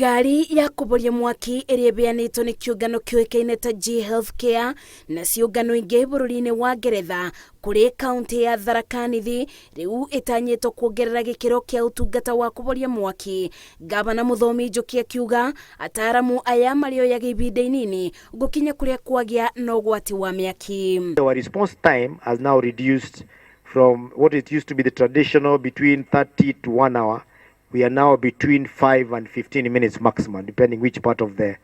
Ngari ya kũboria mwaki ĩrĩa ĩbeanĩtwo nĩ kĩũngano kĩũĩkaine ta G Healthcare na ciũngano ingĩ bũrũri-inĩ wa Ngeretha kũrĩ kaunti ya Tharaka Nithi rĩu ĩtanyĩtwo kuongerera gĩkĩro kĩa ũtungata wa kũboria mwaki. Gavana Mũthomi Njoki akiuga ataaramu aya marĩoyaga ibinda inini gũkinya kũrĩa kwagĩa na ũgwati wa mĩaki. Our response time has now reduced from what it used to be the traditional between 30 to 1 hour. We are now between 5 and 15 minutes maximum, depending which part of the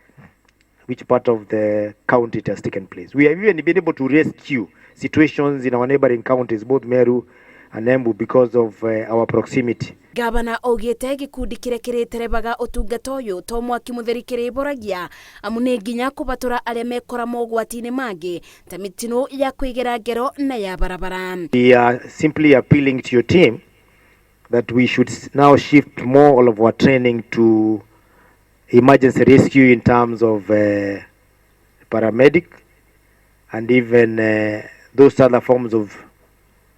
county it has taken place. We have even been able to rescue situations in our neighboring counties, both Meru and Embu, because of our proximity. Gavana augĩte gĩkundi kĩrĩa kĩrĩterebaga ũtungata ũyũ to mwaki mũtheri kĩrĩboragia amu nĩ nginya kũbatũra arĩa mekora mogwati-inĩ mangĩ ta mĩtino ya kwĩgera ngero na ya barabara. We are simply appealing to your team that we should now shift more of our training to emergency rescue in terms of paramedic and even those other forms of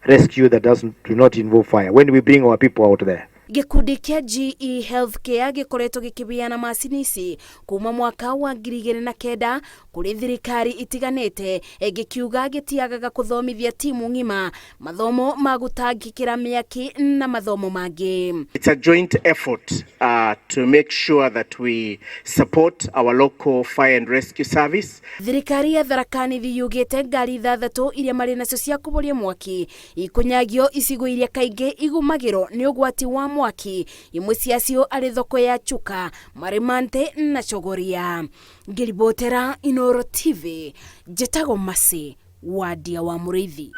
rescue that do not involve fire when we bring our people out there. Gĩkundi kĩa GE Healthcare gĩkoretwo gĩkĩbeana macini ici kuma mwaka wa 2009 kũrĩ thirikari itiganĩte, gĩkiuga gĩtiagaga kũthomithia timu ng'ima mathomo ma gũtangĩkĩra mĩaki na mathomo mangĩ. It's a joint effort to make sure that we support our local fire and rescue service. Thirikari ya Tharaka Nithi yugĩte ngari ithathatũ iria marĩ nacio cia kũboria mwaki ikũnyagio icigo iria kaingĩ igumagĩrwo nĩ ũgwati wa mwaki, imwe ciacio arĩ thoko ya Chuka, Marimante na Chogoria. Ngĩribotera Inooro TV, njĩtagwo Masi Wadia wa Mũrĩithi.